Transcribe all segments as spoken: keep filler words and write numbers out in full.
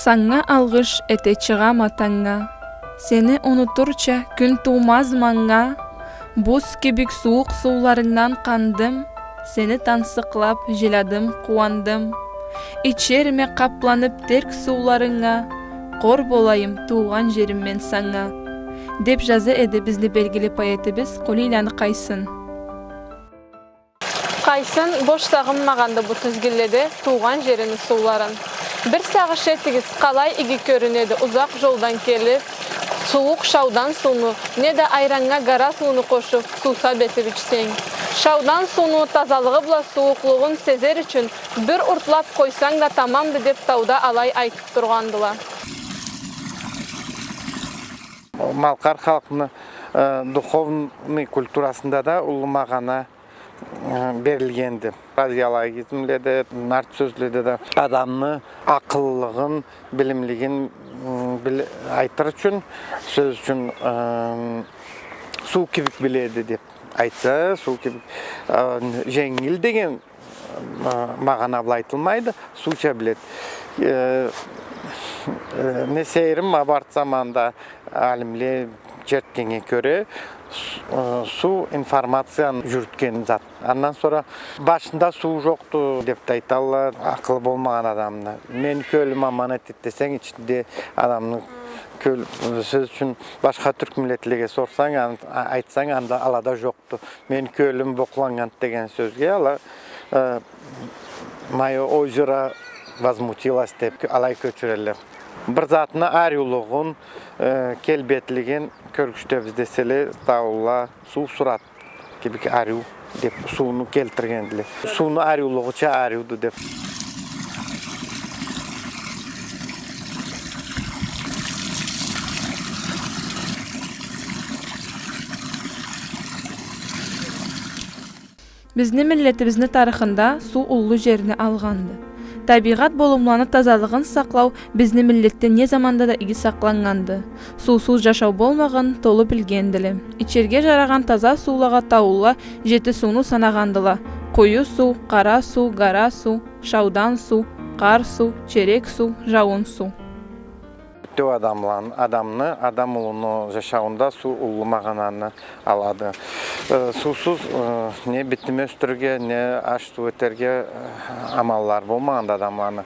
Санга алгъыш эте чыгъама танга. Сени унутурча кюн туумаз манга. Буз кибик сууукъ сууларынгдан къандым. Сени тансыкълап, жилядым, къууандым. Ичерме къапланып терк сууларынга, къор болайым, туугъан жерим, мен санга. Деп жаза эди бизни белгили поэтибиз Къулийланы Къайсын. Къайсын бош сагъынмагъанды бу тизгинледе туугъан жерини сууларын. Бир сагъыш этигиз, къалай иги кёрюнеди узакъ жолдан келип, сууукъ шаудан сууну, неда айраннга гара сууну къошуп, суусап этип ичсенг. Шаудан сууну тазалыгъы бла сууукълугъун сезер ючюн бир уртлап къойсанг да тамамды деп тауда алай айтып тургъандыла. Малкъар халкъны, э, духовный культурасында да уллу магъана, э, берилгенди. Фразеологизмледе, нарт сёзледе да адамны акъыллылыгъын, билимлилигин, м, бил-, айтыр ючюн, сёз ючюн, э, суу кибик биледи деп айтса, суу кибик, э, женгил деген ма-, магъана бла айтылмайды, сууча биледи. Э, э, не сейирим, абарт заманда алимле чертгеннге кёре, с-, э, суу информацияны жюрютген зат. Андан сора башында суу жокъду деп да айталла, акъылы болмагъан адамны. Мени кёлюм аман этеди десенг, ичинде адамны кёл-, сёз ючюн башха тюрк миллетлеге сорсанг, ан-, а-, айтсанг, анда алада жокъ. Мени кёлюм бокъланнганды деген сёзге ала, э, «Моё озеро возмутилось» деп алай кёчюрелле. Бир затны ариулугъун, э, келбетлигин кёргюзтебиз деселе, таулула суу сурат кибик ариу деп сууну келтиргендиле. Сууну ариулугъуча ариуду деп. Бизни миллетибизни тарыхында суу уллу жерни алгъанды. Табийгъат болумланы тазалыгъын сакълау бизни миллетде не заманда да иги сакъланнганды. Суусуз жашау болмагъанын толу билгендиле. Ичерге жарагъан таза суулагъа таулула жети сууну санагъандыла: къую суу, къара суу, гара суу, шаудан суу, къар суу, черек суу, жауун суу. Бютеу адамланы, адамны, адам улуну жашауунда суу уллу магъананы алады. Э, суусуз, э, не битим ёсдюрюрге, не аш-суу этерге, э, амаллары болмагъанды адамланы.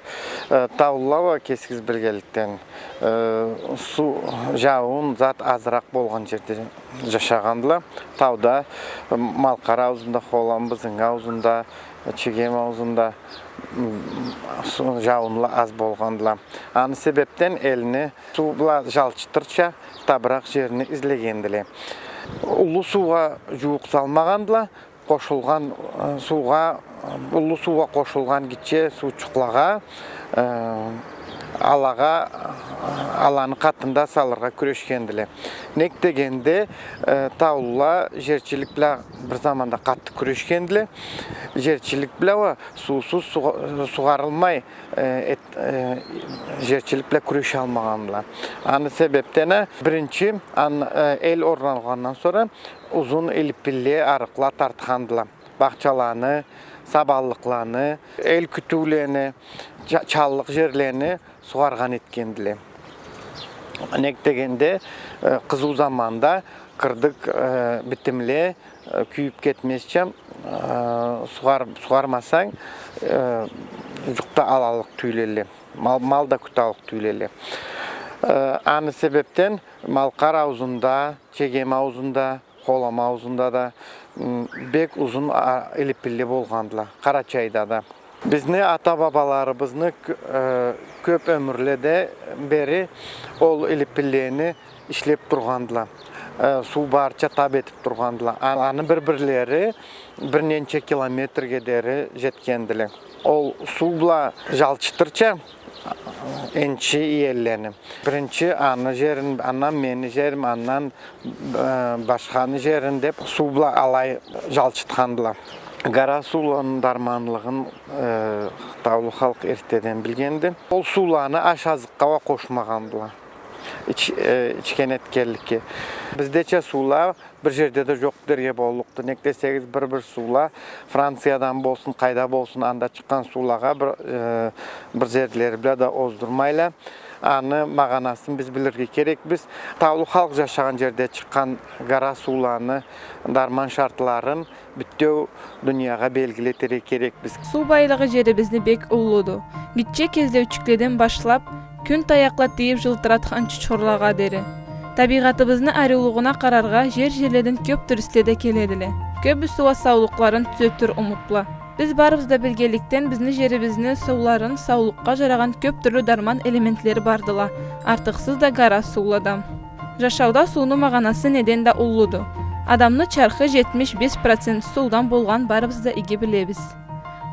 Э, таулула уа кесигиз билгенликден, э, суу, жауун, зат азыракъ болгъан жерде жашагъандыла. Тауда, э, Малкъар ауузунда, Холам, Бызынг ауузунда, Чегем ауузунда, м, су-, жауунла аз болгъандыла. Аны себепден элни суу бла жалчытырча табыракъ жерни излегендиле. Уллу суугъа жууукъ салмагъандыла, къошулгъан, э, суугъа, уллу суугъа къошулгъан гитче суучукълагъа, э, алагъа, э, аланы къатында салыргъа кюрешгендиле. Нек дегенде, э, таулула жерчилик бла бир заманда къаты кюрешгендиле. Жерчилик бла уа суусуз сугъа-, сугъарылмай, э, эт-, э, жерчилик бла кюрешалмагъандыла. Аны себепден а биринчи ан-, э, эл орналгъандан сора узун илиппинле, арыкъла тартхандыла. Бахчаланы, сабанлыкъланы, эл кютюулени, ча-, чаллыкъ жерлени сугъаргъан этгендиле. Нек дегенде, э, къызыу заманда кырдык, э, битимле, э, кюйюп кетмезча, э, сугъар-, сугъармасанг, э, жукъ да алаллыкъ тюйюл элле. Мал, мал да кюталлыкъ тюйюл элле. Э, аны себепден Малкъар ауузунда, Чегем ауузунда, Холам ауузунда да, м, бек узун, а, илиппинле болгъандыла, Къарачайда да. Бизни ата-бабаларыбызны кё-, э, кёп ёмюрледе бери ол илиппинлени ишлеп тургъандыла. Э, суу барча тап этип тургъандыла. А-, аны бир-бирлери бир ненча километрге дери жетгендиле. Ол суу бла жалчытырча энчи иеллени. Биринчи аны жерин, андан мени жерим, андан, э, башханы жерин деп суу бла алай жалчытхандыла. Гара сууланы дарманлыгъын, э, таулу халкъ эртеден билгенди. Ол сууланы аш-азыкъгъа уа къошмагъандыла. ич-, э, ичген этгенликге. Биздеча суула бир жерде да жокъ дерге боллукъду. Нек десегиз, бир-бир суула Франциядан болсун, къайда болсун, анда чыкъгъан суулагъа бир, э, бир зерлери бла да оздурмайла. Аны магъанасын биз билирге керекбиз. Таулу халкъ жашагъан жерде чыкъгъан гара сууланы дарман шартларын бютеу дуниягъа белгили этерге керекбиз. Суу байлыгъы жерибизни бек уллуду. Гитче кезлеучюкледен башлап, кюн таякъла тийип жылтыратхан чучхурлагъа дери. Табийгъатыбызны ариулугъуна къараргъа жер-жерледен кёп туристле да келедиле. Кёбюсю уа саулукъларын тюзетир умутла. Биз барыбыз да билгенликден, бизни жерибизни сууларын саулукъгъа жарагъан кёп тюрлю дарман элементлери бардыла, артыкъсыз да гара суулада. Жашауда сууну магъанасы неден да уллуду. Адамны чархы жетмиш беш процент суудан болгъан барыбыз да иги билебиз.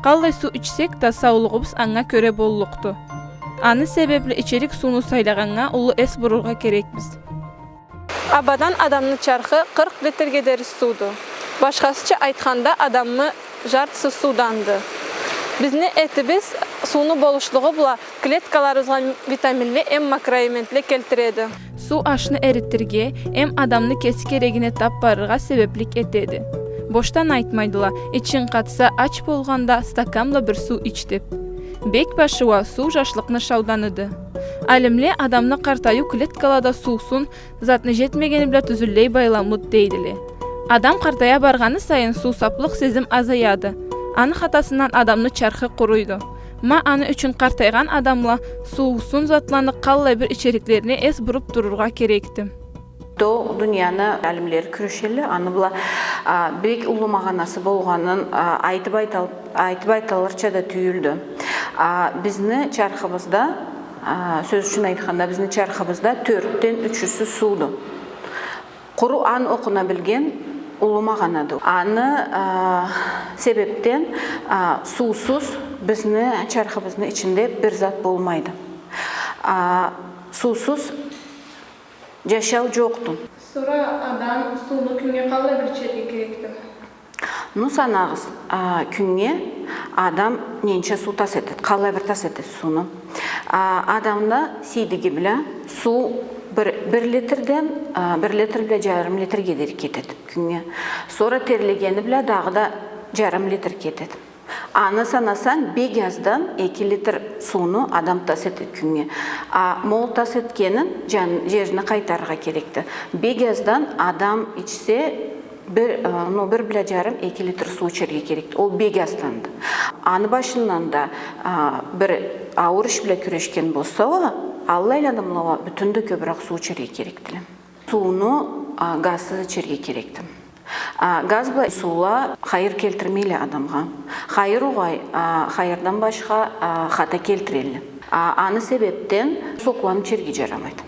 Къаллай суу ичсек да, саулугъубуз анга кёре боллукъду. Аны себепли ичерик сууну сайлагъаннга уллу эс бурургъа керекбиз. Абадан адамны чархы къыркъ литрге дери сууду. Башхасыча айтханда, адамны жартысы сууданды. Бизни этибиз сууну болушлугъу бла клеткаларыбызгъа витаминле эм макроэлементле келтиреди. Суу ашны эритирге эм адамны кеси керегине тап барыргъа себеплик этеди. Бошдан айтмайдыла, ичинг къатса, ач болгъанда стакан бла бир суу ич деп. Бек башы уа суу жашлыкъны шауданыды. Алимле адамны къартайыу клеткалада суусун затны жетмегени бла тюзюнлей байламлыды дейдиле. Адам къартая баргъаны сайын суусаплыкъ сезим азаяды. Аны хатасындан адамны чархы къуруйду. Ма аны ючюн къартайгъан адамла суусун затланы, къаллай бир ичериклерине эс буруп турургъа керекди. Бютеу дунияны алимлери кюрешелле, аны бла, а, бек уллу магъанасы болгъанын, а, айтып айтал-, айтып айтылырча да тюйюлдю. А, бизни чархыбызда, а, сёз ючюн айтханда, бизни чархыбызда тёртден ючюсю сууду. Къуру аны окъуна билген уллу магъанады. Аны, а, себепден, а, суусуз бизни чархыбызны ичинде бир зат болмайды. А, суусуз жашау жокъду. Сора адам сууну кюннге къаллай бир ичерге керекди? Ну, санагъыз, а, кюннге адам ненча суу тас этеди, къаллай бир тас этеди сууну. А, адамда сийдиги бла суу бир, бир литрден, а, бир литр бла жарым литрге дери кетеди кюннге. Сора терлегени бла дагъыда жарым литр кетеди. Аны санасанг, бек аздан эки литр сууну адам тас этеди кюннге. А, ма ол тас этгенин жан-, жерине къайтарыргъа керекди. Бек аздан адам ичсе, бир, э, ну, бир бла жарым, эки литр суу ичерге керекди. Ол бек азданды. Аны башындан да, а, бир ауур иш бла кюрешген болса уа, аллай адамла уа бютюн да кёбюрек суу ичерге керекдиле. Сууну, а, газсыз ичерге керекди. А, газ бла суула хайыр келтирмейле адамгъа. Хайыр угъай, а, хайырдан башха, а, хата келтирелле. А, аны себепден сокланы ичерге жарамайды.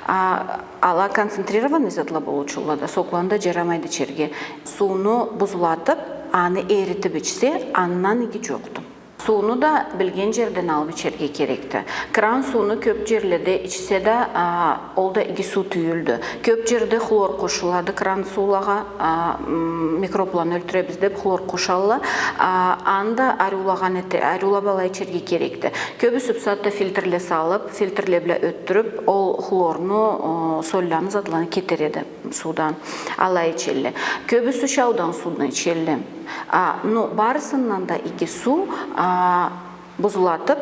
А, ала концентрированный затла болуучулла да, сокланы да жарамайды ичерге. Сууну бузлатып, аны эритип ичсе, андан иги жокъду. Сууну да билген жерден алып ичерге керекди. Кран сууну кёп жерледе ичсе да, а, ол да иги суу тюйюлдю. Кёп жерде хлор къошулады кран суулагъа, а, м, микробланы ёлтюребиз деп хлор къошалла. А, аны да ариулагъан эте-, ариулап алай ичерге керекди. Кёбюсю бусагъатда фильтрле салып, фильтрле бла ётдюрюп, ол хлорну, о, солланы, затланы кетереди суудан, алай ичелле. Кёбюсю шаудан сууну ичелле. А, ну, барысындан да иги суу, а, бузлатып,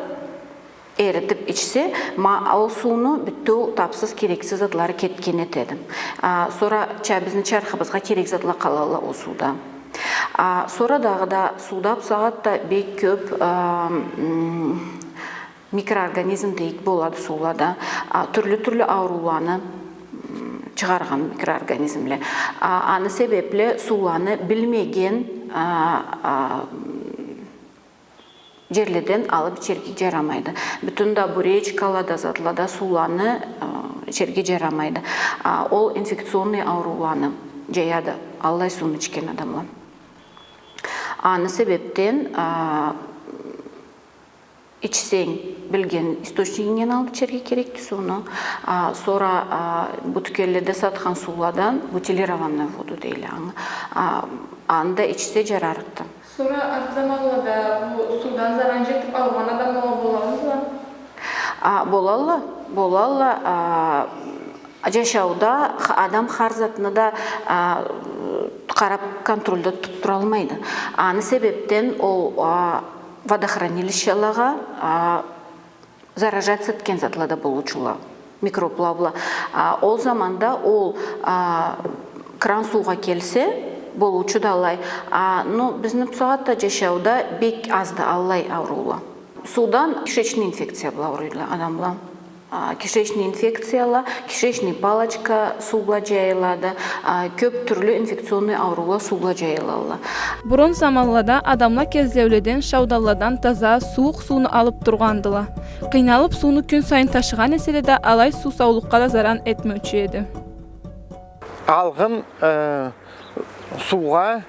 эритип ичсе, ма ол сууну бютеу тапсыз, керексиз затлары кетген этеди. А, сора ча-, бизни чархыбызгъа керек затла къалалла ол сууда. А, сора дагъыда сууда бусагъатда бек кёп, а, м, микроорганизм дейик болады суулада. А, тюрлю-тюрлю аурууланы, м, чыгъаргъан микроорганизмле. А, аны себепли сууланы билмеген, а, а, жерледен алып ичерге жарамайды. Бютюн да бу речкалада, затлада сууланы, а, ичерге жарамайды. А, ол инфекционный аурууланы жаяды, аллай сууну ичген адамла. Аны себепден, а, ичсенг, билген источнигингден алып ичерге керекди сууну. А, сора, а, бу тюкенледе сатхан сууладан бутилированную воду дейле анга. А, аны да ичсе жарарыкъды. Сора арт заманлада бу суудан заран жетип ауругъан адамла болалла? А, болалла. Болалла, а, жашауда х-, адам хар затны да, а, къарап, контрольда тутуп туралмайды. Аны себепден ол, а, водохранилищелагъа, а, заражаться этген затла да болуучула, микробла бла. А, ол заманда ол, а, кран суугъа келсе, болуучуду алай. А, ну, бизни бусагъатда жашауда бек азды аллай ауруула. Суудан кишечный инфекция бла ауруйла адамла. А, кишечный инфекцияла, кишечный палочка суу бла жайылады, а, кёп тюрлю инфекционный ауруула суу бла жайылалла. Бурун заманлада адамла кезлеуледен шаудалладан таза, сууукъ сууну алып тургъандыла. Къыйналып, сууну кюн сайын ташыгъан эселе да, алай суу саулукъгъа да заран этмеучю эди. Алгъын, э, суугъа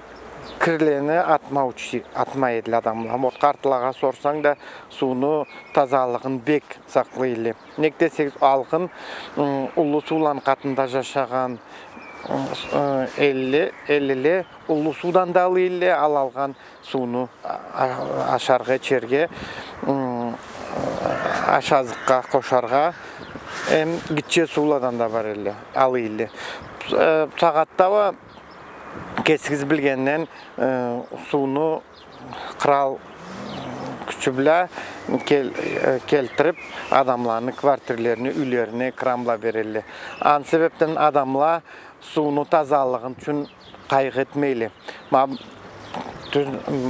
кирлени атмаучу, атмай эдиле адамла. Ма ол къартлагъа сорсанг да, сууну тазалыгъын бек сакълай эдиле. Нек десегиз, алгъын, м, уллу сууланы къатында жашагъан, м, э, элле, эллиле уллу суудан да алай эдиле, ал алгъан сууну, а, а, ашаргъа, ичерге, м, ашазыкъгъа къошаргъа, эм гитче сууладан да бар эдиле, алай эдиле. Э, бусагъатда уа кесигиз билгенден, э, сууну кърал кючю бла кел-, э, келтирип, адамланы квартирлерине, юйлерине кран бла берелле. Аны себепден адамла сууну тазалыгъын ючюн къайгъы этмейле. Ма, тюз,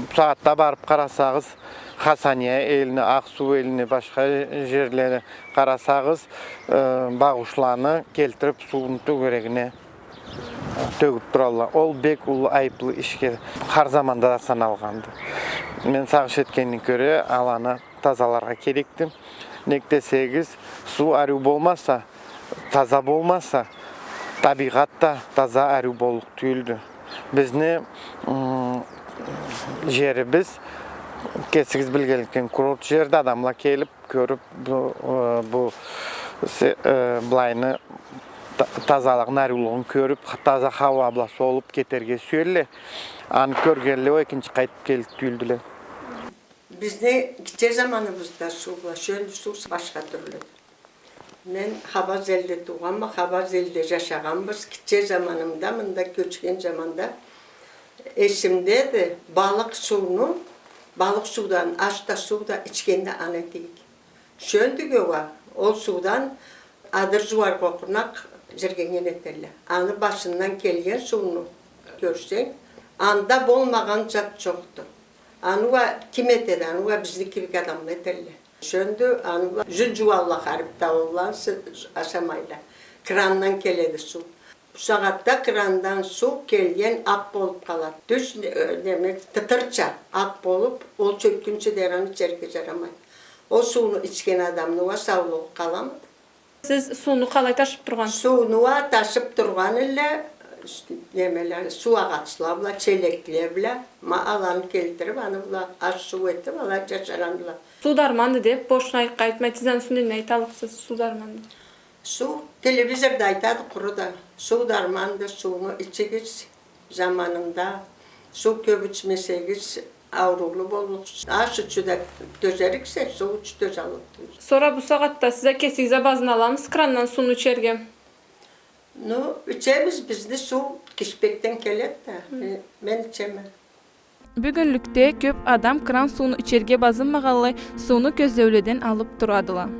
бусагъатда барып къарасагъыз, Хасания элни, Акъ-Суу элни, башха жерлени къарасагъыз, э, багъушланы келтирип, сууну тёгерегине тёгюп туралла. Ол бек уллу айыплы ишге хар заманда да саналгъанды. Мен сагъыш этгениме кёре, аланы тазаларгъа керекди. Нек десегиз, суу ариу болмаса, таза болмаса, табийгъат да таза, ариу боллукъ тюйюлдю. Бизни, м, жерибиз, кесигиз билгенликден, курорт жерди, адамла келип, кёрюп, бу, э, бу се-, э, былайны та-, тазалыгъын, ариулугъун кёрюп, х-, таза хауа бла солуп кетерге сюелле. Аны кёргенле уа экинчи къайтып келлик тюйюлдюле. Бизни гитче заманыбызда суу бла, шёндю суу башха тюрлю. Мен Хабаз элде туугъанма, Хабаз элде жашагъанбыз. Гитче заманымда, мында кёчген заманда эсимдеди, балыкъ сууну, балыкъ суудан, аш да, суу да ичгенде аны этейик. Шёндюге уа ол суудан адыр жууаргъа окъуна жиргеннген этелле. Аны башындан келген сууну кёрсенг, анда болмагъан зат жокъду. Аны уа ким этеди? Аны уа бизни кибик адамла этелле. Шёндю, аны уа жюн жууалла, харип таулла, сы-, ашамайла. Крандан келеди суу. Бусагъатда крандан суу келген акъ болуп къалады. Тюз, э, неме, тытырча акъ болуп, ол чёкгюнчю дери аны ичерге жарамайды. Ол сууну ичген адамны уа саулугъу къаламыды? Сиз сууну къалай ташып тургъан? Сууну уа ташып тургъан элле, немеле, суу агъачла бла, челекле бла, ма аланы келтирип, аны бла аш-суу этип, алай жашагъандыла. Суу дарманды деп, бошуна айтмай, сиз аны юсюнде не айталлыкъсыз, суу дарманды? Суу, телевизорда айтады къуру да, суу дарманды, сууну ичигиз. Заманында суу кёп ичмесегиз, ауруулу боллукъсуз. Аш ючюн да тёзериксе, суу ючюн тёзаллыкъ тюйюлсюз. Сора бусагъатда сиз а кесигиз а базыналамысыз крандан сууну ичерге? Ну, ичебиз, бизни суу Кишпекден келеди да, э, мен ичеме. Бюгюнлюкде кёп адам кран сууну ичерге базынмагъанлай, сууну кёзлеуледен алып турадыла.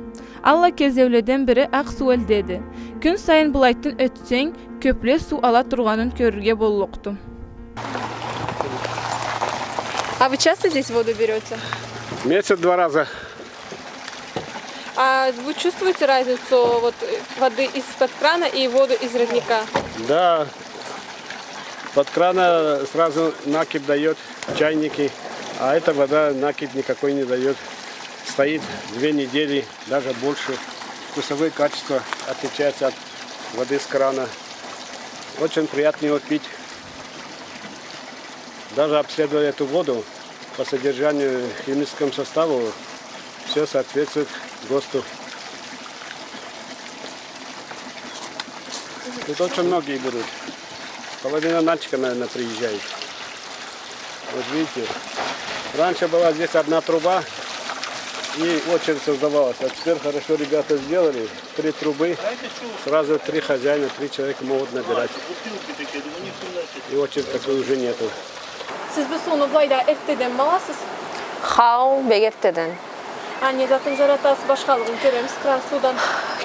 Аллай кёзлеуледен бири Акъ-Суу элдеди. Кюн сайын былайтын ётсенг, кёпле суу ала тургъанын кёрюрге боллукъду. А вы часто здесь воду берёте? В месяц два раза. А вы чувствуете разницу вот, э, воды из-под крана и воду из родника? Да. Под крана сразу накипь даёт, чайники, а эта вода накипь никакой не даёт. Стоит две недели, даже больше. Вкусовые качества отличаются от воды с крана. Очень приятно её пить. Даже обследуя эту воду по содержанию, химическому составу, всё соответствует ГОСТу. Тут очень многие берут. Половина Нальчика, наверное, приезжает. Вот видите, раньше была здесь одна труба, И очередь создавалась. А теперь хорошо ребята сделали. Три трубы. Сразу три хозяина, три человека могут набирать. И очередь такой уже нету. Сиз бу сууну былайда эртдеденми аласыз? Хау, бек эртдеден. А не затын жаратасыз, башхалыгъын кёремисиз кран суудан?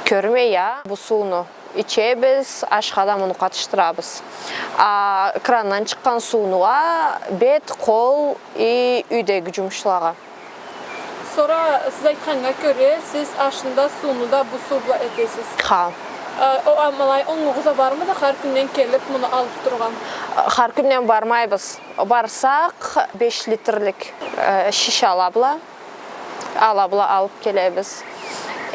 Кёрмей, я, бу сууну. Ичебиз, ашха да муну къатышдырабыз. А крандан чыкъгъан сууну уа бет, къол и юйдеги жумушлагъа. Сора сиз айтханнга кёре, сиз ашны да, сууну да бу суу бла этесиз. Ха. Э, о, ам алай онгугъуз а бармыды, хар кюнден келип муну алып тургъан? Хар кюнден бармайбыз. Барсакъ, беш литрлик, э, шиша ала бла, ала бла алып келебиз.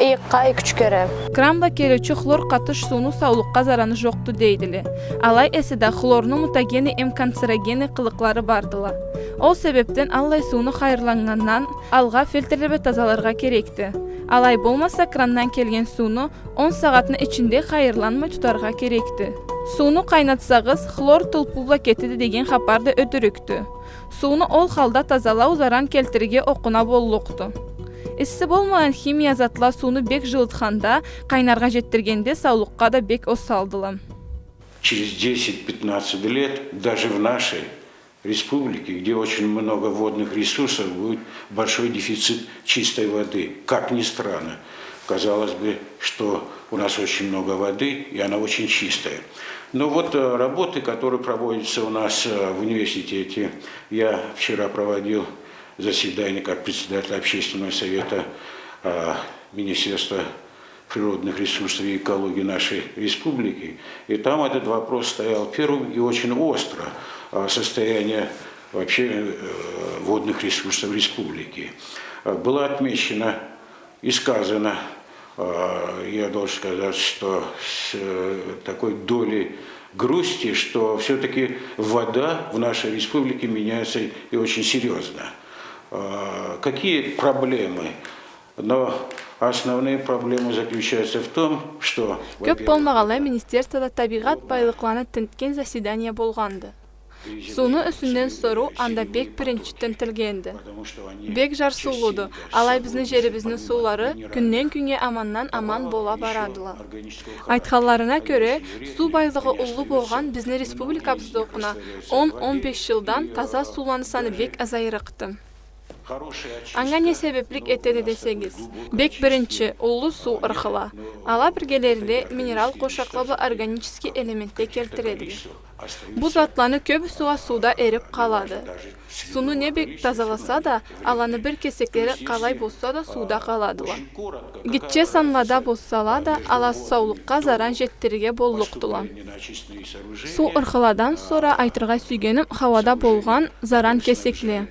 Ыйыкъгъа эки-юч кере. Кран бла келиучю хлор къатыш сууну саулукъгъа зараны жокъду дейдиле. Алай эсе да хлорну мутагенный эм канцерогенный къылыкълары бардыла. Ол себепден аллай сууну хайырланнгандан алгъа фильтрле бла тазаларгъа керекди. Алай болмаса, крандан келген сууну он сагъатны ичинде хайырланмай тутаргъа керекди. Сууну къайнатсагъыз, хлор тылпыу бла кетеди деген хапар да ётюрюкдю. Сууну ол халда тазалау заран келтирирге окъуна боллукъду. Исси болмагъан химия затла сууну бек жылытханда, къайнаргъа жетдиргенде саулукъгъа да бек осалдыла. Через десять-пятнадцать лет даже в нашей республике, где очень много водных ресурсов, будет большой дефицит чистой воды. Как ни странно, казалось бы, что у нас очень много воды, и она очень чистая. Но вот, э, работы, которые проводятся у нас, э, в университете, я вчера проводил заседание как председатель общественного совета, э, Министерства природных ресурсов и экологии нашей республики. И там этот вопрос стоял первым и очень остро, а, состояние вообще, э, водных ресурсов республики. А, было отмечено и сказано, а, я должен сказать, что с, э, такой долей грусти, что всё-таки вода в нашей республике меняется и очень серьёзно. А, какие проблемы? Но основные проблемы заключаются в том, что, кёп болмагъанлай министерствода табийгъат байлыкъланы тинтген заседание болгъанды. Сууну юсюнден соруу анда бек биринчи тинтилгенди. Бек жарсыулуду, алай бизни жерибизни суулары кюнден-кюннге амандан-аман бола барадыла. Айтханларына кёре, суу байлыгъы уллу болгъан бизни республикабызда окъуна он-он беш жылдан таза сууланы саны бек азайырыкъды. Анга не себеплик этеди десегиз, бек биринчи, уллу суу ырхыла. Ала биргелеринде минерал къошакъла бла органический элементле келтиредиле. Бу затланы кёбюсю уа сууда эрип къалады. Сууну не бек тазаласа да, аланы бир кесеклери къалай болса да сууда къаладыла. Гитче санлада болсала да, ала саулукъгъа заран жетдирирге боллукъдула. Суу ырхыладан сора айтыргъа сюйгеним хауада болгъан заран кесекле.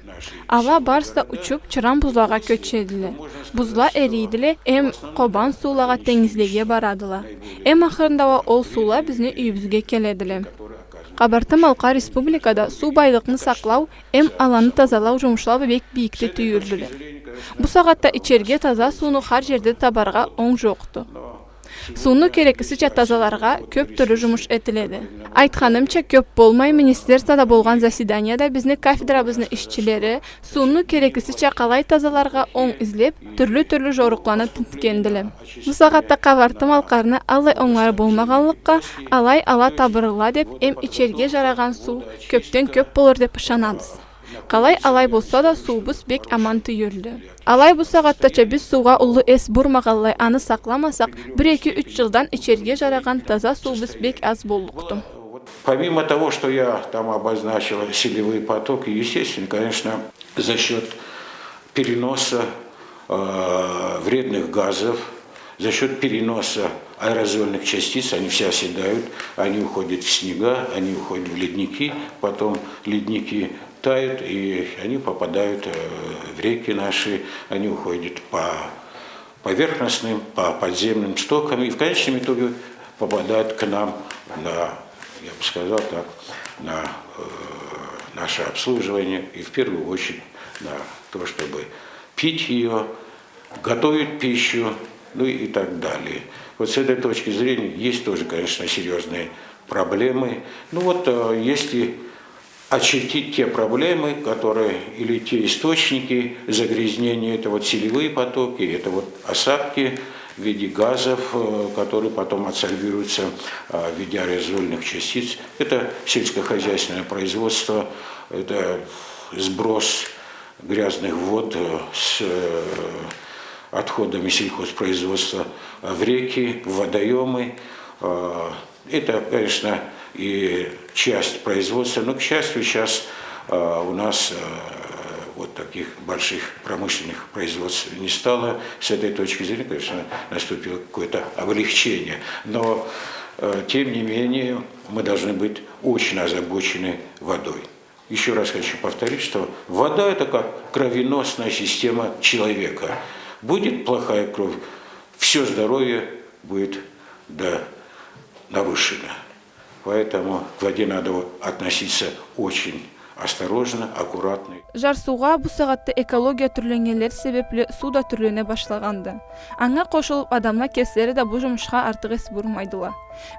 Ала барысы да учуп, чыран бузлагъа кёчедиле. Бузла эрийдиле, эм къобан суулагъа, тенгизлеге барадыла. Эм ахырында уа ол суула бизни юйюбюзге келедиле. Къабарты-Малкъар Республикада суу байлыкъны сакълау эм аланы тазалау жумушла бек бийикде тюйюлдюле. Бу сагъатда ичерге таза сууну хар жерде табаргъа онг жокъду. Сууну кереклисича тазаларгъа кёп тюрлю жумуш этиледи. Айтханымча, кёп болмай министерствода болгъан заседанияда бизни кафедрабызны ишчилери сууну кереклисича къалай тазаларгъа онг излеп, тюрлю-тюрлю жорукъланы тинтгендиле. Бу сагъатда Къабарты-Малкъарны аллай онглары болмагъанлыкъгъа, алай ала табырылла деп, эм ичерге жарагъан суу кёпден кёп болур деп ышанабыз. Къалай алай болса да, суубуз бек аман тюйюлдю. Алай бу сагъатдача биз суугъа уллу эс бурмагъанлай аны сакъламасакъ, бир-эки-юч жылдан ичерге жарагъан таза суубуз бек аз боллукъду. Помимо того, что я там обозначил селевые потоки, естественно, конечно, за счёт переноса, э, вредных газов, за счёт переноса аэрозольных частиц, они все оседают, они уходят в снега, они уходят в ледники, потом ледники тают, и они попадают, э, в реки наши, они уходят по поверхностным, по подземным стокам и в конечном итоге попадают к нам на, я бы сказал так, на, э, наше обслуживание и в первую очередь на то, чтобы пить её, готовить пищу, ну и так далее. Вот с этой точки зрения есть тоже, конечно, серьёзные проблемы. Ну вот, э, есть и Очертить те проблемы, которые, или те источники загрязнения, это вот селевые потоки, это вот осадки в виде газов, э, которые потом адсорбируются, а, в виде аэрозольных частиц. Это сельскохозяйственное производство, это сброс грязных вод, э, с, э, отходами сельхозпроизводства в реки, в водоёмы. Э, это, конечно, и часть производства, но, к счастью, сейчас, э, у нас, э, вот таких больших промышленных производств не стало. С этой точки зрения, конечно, наступило какое-то облегчение. Но, э, тем не менее, мы должны быть очень озабочены водой. Ещё раз хочу повторить, что вода — это как кровеносная система человека. Будет плохая кровь, всё здоровье будет, да, нарушено. Поэтому к воде надо относиться очень осторожно, аккуратно. Жарсыугъа бу сагъатда экология тюрленнгенлери себепли суу да тюрлене башлагъанды. Анга къошулуп, адамла кеслери да бу жумушха артыкъ эс бурмайдыла.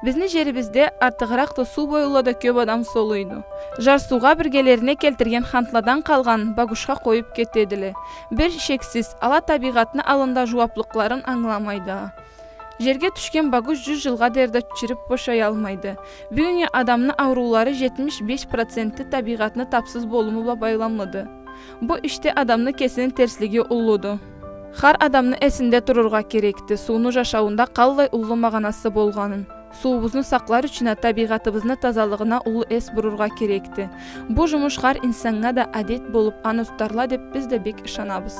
Бизни жерибизде артыгъыракъ да суу боюнда да кёп адам солуйду. Жарсыугъа биргелерине келтирген хантладан къалгъанын багушха къоюп кетедиле. Бир шексиз, ала табийгъатны аллында жууаплыкъларын ангыламайды. Жерге тюшген багуш жюз жылгъа дери да чирип бошаялмайды. Бюгюннге адамны ауруулары жетмиш беш проценти табийгъатны тапсыз болуму бла байламлыды. Бу ишде адамны кесини терслиги уллуду. Хар адамны эсинде турургъа керекди, сууну жашауунда къаллай уллу магъанасы болгъанын. Сууубузну сакълар ючюн а табийгъатыбызны тазалыгъына уллу эс бурургъа керекди. Бу жумуш хар инсаннга да адет болуп, аны тутарла деп биз да бек ышанабыз.